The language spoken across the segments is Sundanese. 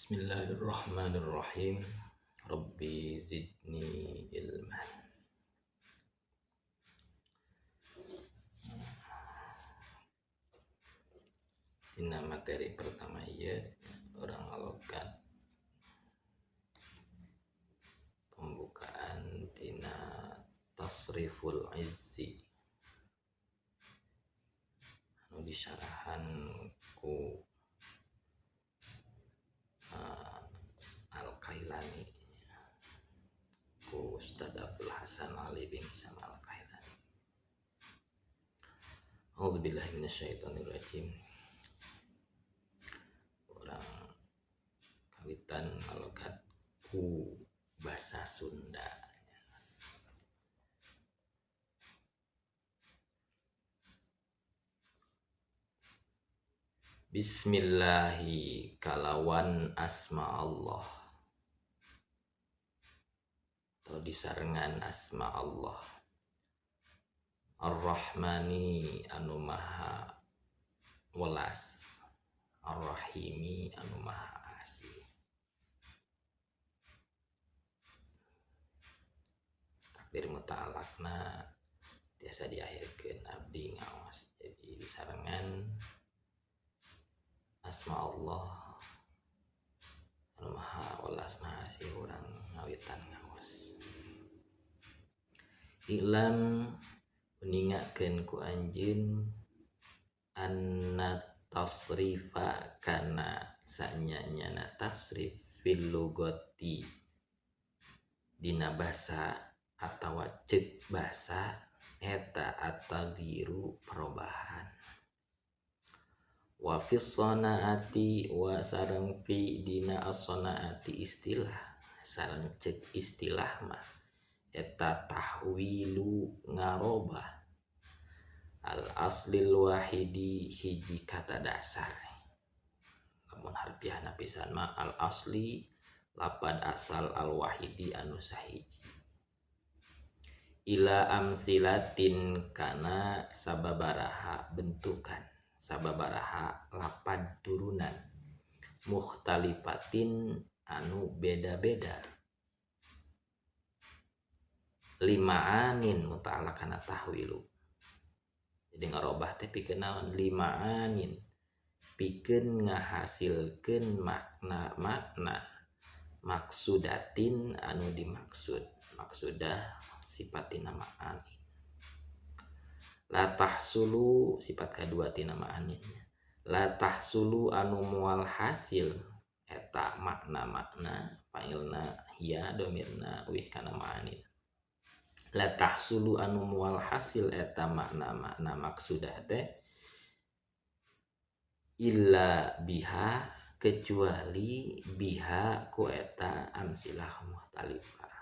Bismillahirrahmanirrahim. Rabbi zidni ilman. Dina materi pertama ieu urang ngalogat pembukaan tina Tasriful Izzi anu disyarahan ku Al-Kailani ku Ustaz Abdul Hasan Ali bin Sam Al-Kailani. A'udzubillahi minasyaitonirrajim. Urang kawitan ngalogat ku bahasa Sunda. Bismillahi kalawan asma Allah atau disarengan asma Allah Ar-Rahmani anu maha welas, Ar-Rahimi anu maha asih. Takdir muta'alaqna tiasa diakhirkeun abdi ngaos. Jadi disarengan asma Allah anu maha welas maha asih urang ngawitan ngaos. Ilam uningakeun ku anjeun anna tasrifa kana sanyanyana tasrif fil lugati dina basa atawa ceuk basa eta at-taghyiru perubahan. Wa fi shanaati wa sareng fi dina as-shanaati istilah sareng ceuk istilah mah eta tahwilu ngarobah al aslil wahidi hiji kata dasar. Lamun harfiahna pisan mah al asli lapad asal al wahidi anu sahiji ila amsilatin kana sababaraha bentukan sababaraha lapad turunan mukhtalifatin anu beda-beda limaanin muta'alaq kana tahwilu. Jadi ngarobah teh pikeun naon? Limaanin pikeun ngahasilkeun makna-makna maksudatin anu dimaksud maksudah sifatina ma'anin. La tahsulu sifat kadua tina ma'aninnya. La tahsulu anu mual hasil eta makna-makna fa'ilna hiya domirna wih kana ma'anin. La tahsulu anu mual hasil eta makna-makna maksudah teh illa biha kecuali biha ku eta amsilah mukhtalifah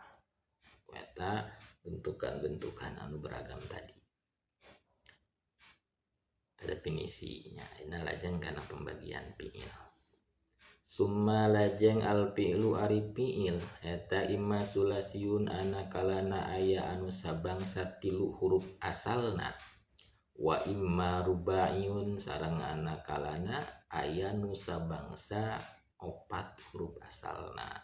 ku eta bentukan-bentukan anu beragam tadi. Definisinya ini lajeng kana pembagian fi'il. Summa lajeng al fi'lu ari fi'il eta imma sulasiun ana kalana aya anu sabangsa tilu huruf asalna wa imma rubaiyun sareng ana kalana aya nu sabangsa opat huruf asalna.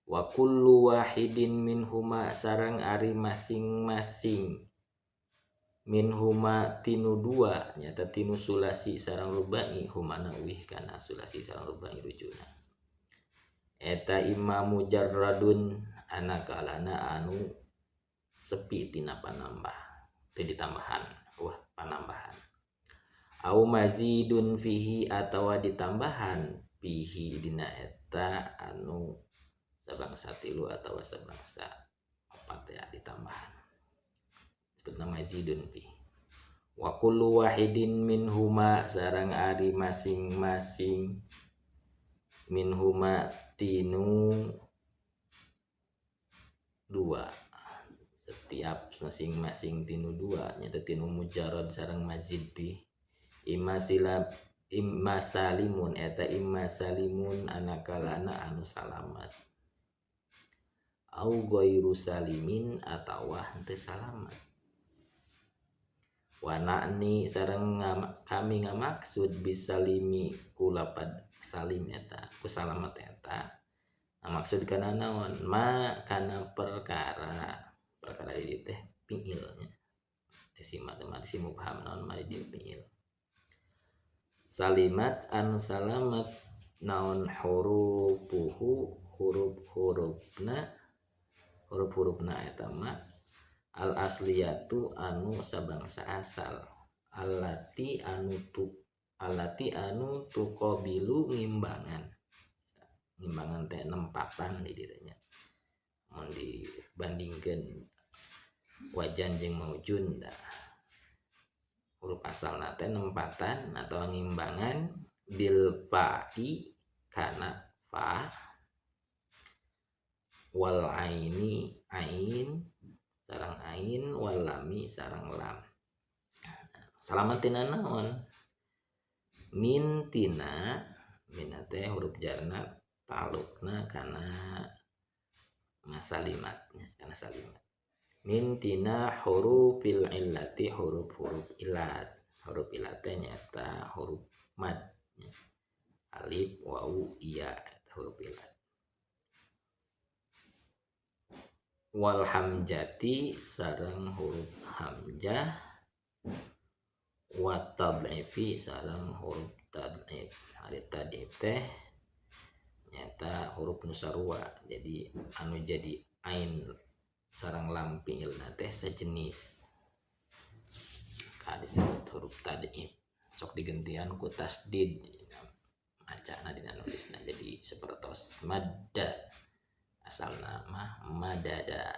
Wa kullu wahidin minhuma sareng ari masing-masing minhuma tinu dua nyata tinu sulasi sareng rubai humana wih kana sulasi sareng rubai rujuna eta imma mujarradun anakalana anu sepi tina panambah teu ditambahan wah panambahan au mazidun fihi atawa ditambahan fihi dina eta anu sabangsa tilu atawa sabangsa opat ya ditambahan disebut mazidun fi. Wa kullu wahidin minhuma sareng ari masing-masing minhuma tinu dua setiap masing-masing tinu dua nyata tinu mujarrad sareng mazid fi imma silab imma salimun eta imma salimun anakalana anu salamat au ghairu salimin atawa henteu salamat. Wa na'ni sareng kami ngamaksud bisalimi ku lapad salim eta ku salamat eta maksud kana naon ma kana perkara perkara di teh fiilnya isim mah isim mubham naon ma di fiil salimat anu salamat naon hurufuhu huruf-hurufna huruf-hurufna eta mah al asliyatu anu sabangsa asal allati anu tuqabilu ngimbangan ngimbangan teh nempatan di dirinya mun dibandingkeun wajan jeung maujun dah huruf asalna teh nempatan atau ngimbangan bil fa'i kana fa wal aini ain sarang ain wal lami sarang lam. Salamat tina naon min tina min teh huruf jarna talukna kana masalimatnya kana salimat min tina hurufil illati huruf-huruf ilat huruf ilat teh nyaeta huruf mad alif wawu ya huruf ilat wal hamjati sareng huruf hamzah wa tad'ifi sareng huruf tad'if. Ari tad'if teh nyaeta huruf nu sarua jadi anu jadi ain sareng lam fiilna teh sejenis ka disebut huruf tad'if sok digentian ku tasdid macana dina nulisna jadi sapertos madda asalna mah madada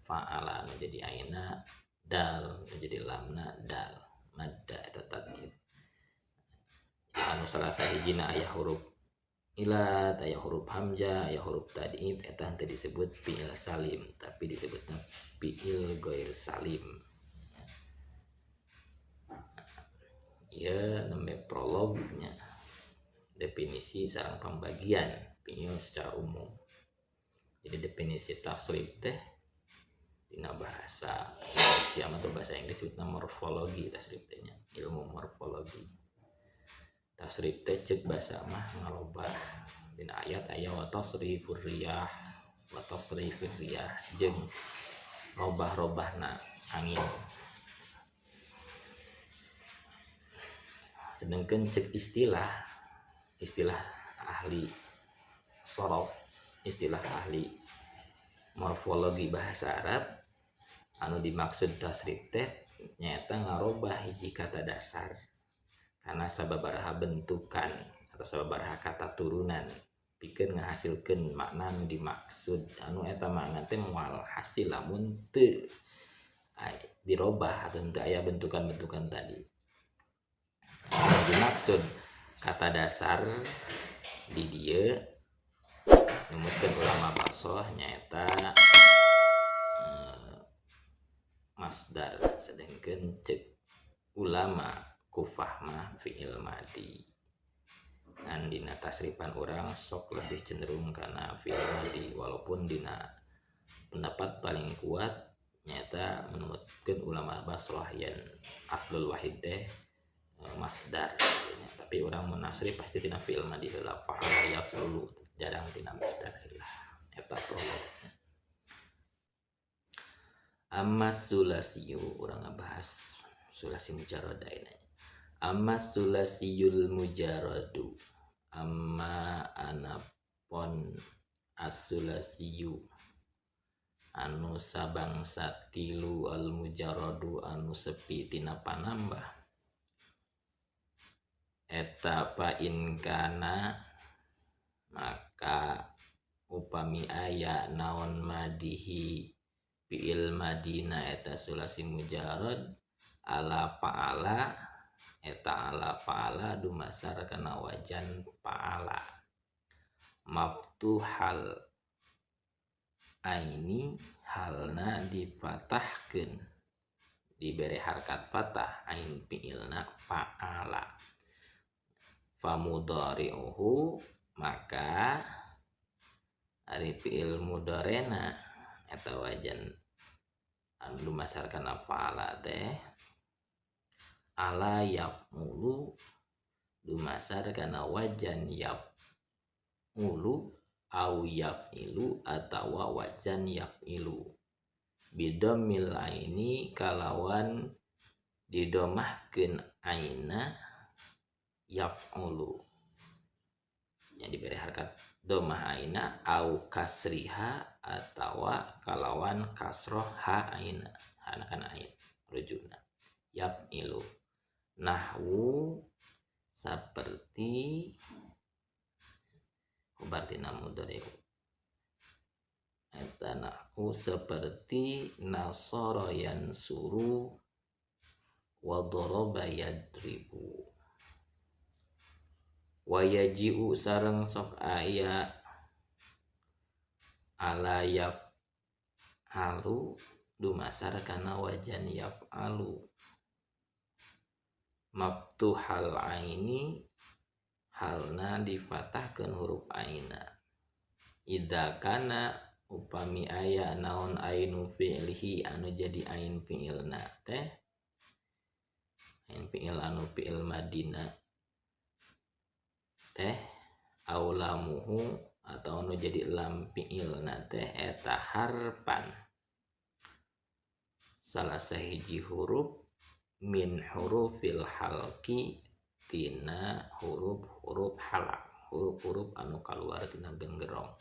fa'ala nu jadi aina dal nu jadi lamna dal madda eta tad'if anu salah sahijina aya huruf ilat aya huruf hamzah aya huruf tad'if eta henteu disebut fi'il salim tapi disebutna fi'il ghair salim. Ieu nembe prolognya definisi sareng pembagian fi'il secara umum. Jadi definisi tasrif teh dina bahasa Indonesia atau bahasa Inggris disebutna morfologi tasrif teh nya, ilmu morfologi. Tasrif teh ceuk bahasa mah ngarobah dina ayat aya wa tasrifur riyah wa tasrifir riyah jeung robah-robahna angin. Sedangkan ceuk istilah istilah ahli sorof istilah ahli morfologi bahasa Arab anu dimaksud tasrif teh nyaeta ngarobah hiji kata dasar karena sababaraha bentukan atau sababaraha kata turunan pikeun ngahasilkeun makna anu dimaksud anu eta makna teh moal hasil lamun teu dirobah atau teu aya bentukan-bentukan tadi. Anu dimaksud kata dasar di dieu nyebutkeun ulama Basrah nyaeta masdar sedangkeun ceuk ulama Kufah mah fi'il madi. Ngan dina tasrifan urang sok lebih cenderung kana fi'il madi walaupun dina pendapat paling kuat nyaeta menurutkeun ulama Basrah yen aslul wahid teh masdar tapi urang mun nasrif pasti tina fi'il madi heula fa'ala yaf'ulu jarang tina masdar heula eta prolognya. Amma sulasiyu urang ngabahas sulasi mujarrad ayeuna. Amma sulasiyul mujarradu amma anapon as-sulasiyu anu sabangsa tilu al mujarradu anu sepi tina panambah eta pa in kana maka upami aya naon madihi fi'il madina eta sulasi mujarrad ala fa'ala eta ala fa'ala dumasar kana wajan fa'ala maftuhal aini halna difatahkeun dibere harkat fathah ain fi'ilna fa'ala famudhari'uhu maka ari fi'il mudharena eta wajan anu dumasar kana fa'ala teh ala yaf'ulu dumasar kana wajan yaf'ulu au yaf'ilu atawa wajan yaf'ilu bidammil aini kalawan didomahkeun aina yaf'ulu yang diberi harkat domah aina au kasriha atawa kalawan kasroh ha aina hana kana ain rujukna yaf'ilu nahwu seperti berarti mudhari eta nahwu seperti nasara yansuru wa daraba yadribu wa yaji'u sareng sok aya ala yaf'alu dumasar kana wajan yaf'alu maftuhal aini halna difatahkeun huruf aina idza kana upami aya naon ainu fi'lihi anu jadi ain fi'ilna teh ain fi'il anu fi'il madina teh aulamuhu atau anu jadi lam fi'ilna teh eta harpan salah sahiji huruf min hurufil halqi tina huruf-huruf halak huruf-huruf anu kaluar tina genggerong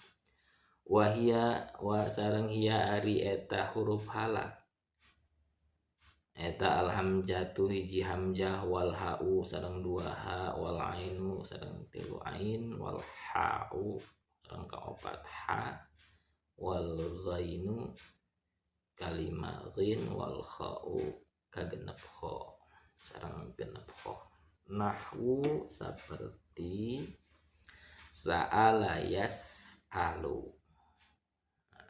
wahia wa sareng hiya ari eta huruf halak eta alhamzatu hiji hamzah wal ha'u sareng dua ha wal ainu sareng tilu ain wal ha'u sareng kaopat ha wal ghainu kalima ghin wal kha'u kagenep kha sareng genep kha nahwu seperti sa'ala yas'alu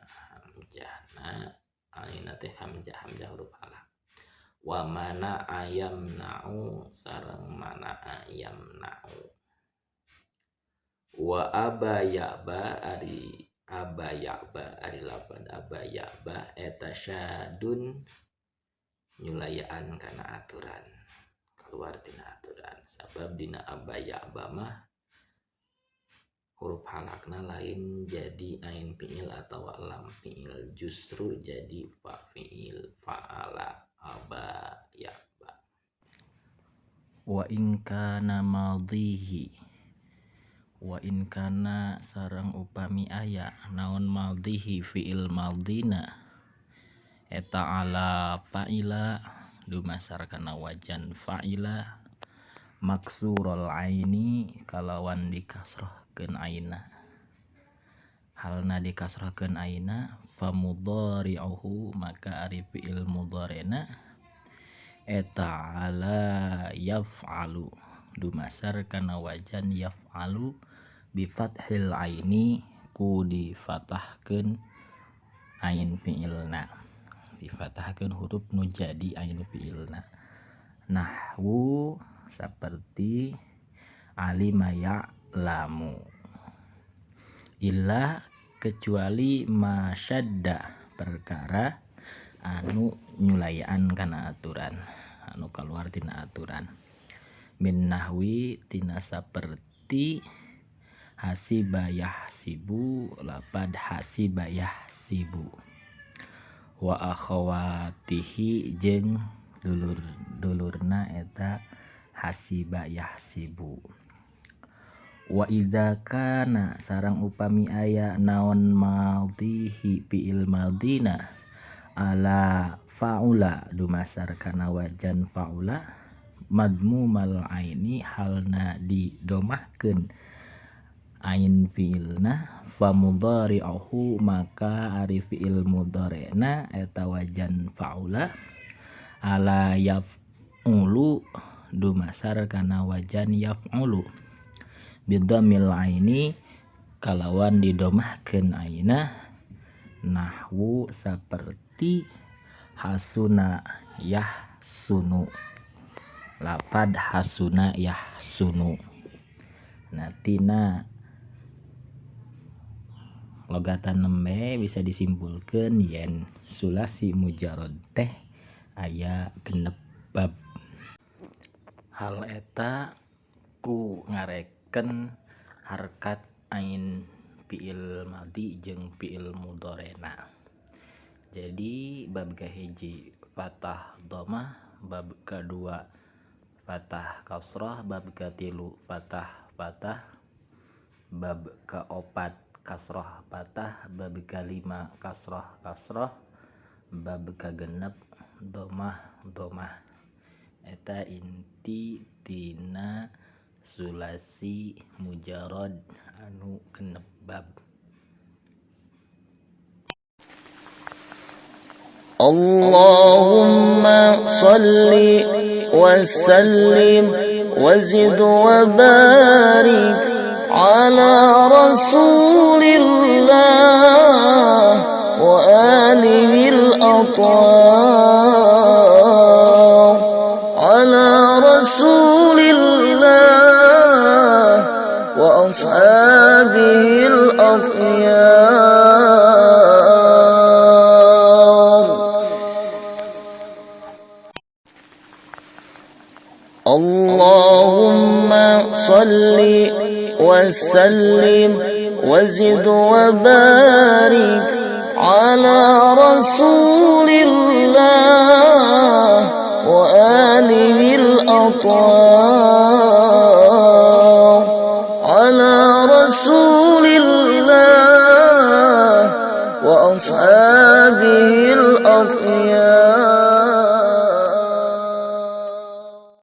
hamzahna aina teh hamzah hamzah huruf halak wa mana ayamna'u sareng mana ayamna'u wa aba ya'ba ari aba ya'ba ari lapan aba ya'ba eta syadun nyulayaan kana aturan keluar tina aturan sabab dina aba ya'ba mah huruf halakna lain jadi ain fi'il atau lam fi'il justru jadi fa fi'il fa'ala aba ya'ba wa in kana madhihi wa in kana sareng upami aya naon madhihi fi'il madhina eta ala fa'ila dumasar kana wajan fa'ila maksurul aini kalawan dikasrahkeun aina halna dikasrahkeun aina famudhari'uhu maka ari fi'il mudhari'na eta ala yaf'alu dumasar kana wajan yaf'alu bi fathil aini ku difatahkeun ain fi'ilna difatahkeun huruf nu jadi ain fi'ilna nahwu seperti alima ya'lamu illa kecuali masyadda perkara anu nyulayaan kana aturan anu kaluar tina aturan min nahwi tina saperti hasiba yahsibu lapad hasiba yahsibu wa akhawatihi jeung dulur-dulurna eta hasiba yahsibu wa idza kana sareng upami aya naon madhihi fi'il madina ala fa'ula dumasar kana wajan fa'ula madmumal aini halna didomahkeun ain fi'ilna fa mudhari'uhu maka ari fi'il mudhari'na eta wajan fa'ula ala yaf'ulu dumasar kana wajan yaf'ulu bidhammil aini kalawan didomahkeun aina nahwu saperti hasuna yahsunu lapad hasuna yahsunu. Nah tina logatan nembe bisa disimpulkeun yen sulasi mujarad teh aya genep bab. Hal eta ku ngareken harkat ain fi'il madhi jeung fi'il mudhari'na. Jadi bab kahiji fathah dhammah, bab kadua fathah kasrah, bab katilu fathah fathah, bab kaopat kasrah fathah, bab kalima kasrah kasrah, bab kagenep dhammah dhammah. Eta inti tina sulasi mujarad anu genep bab. Allahumma salli wa sallim wa zid wa barik ala rasulillah wa alihi al-athhar, ala rasulillah wa ashabihi al-akhyar. Allahumma salli wa sallim wa zid wa barik ala rasulillah wa alihi al-athhar.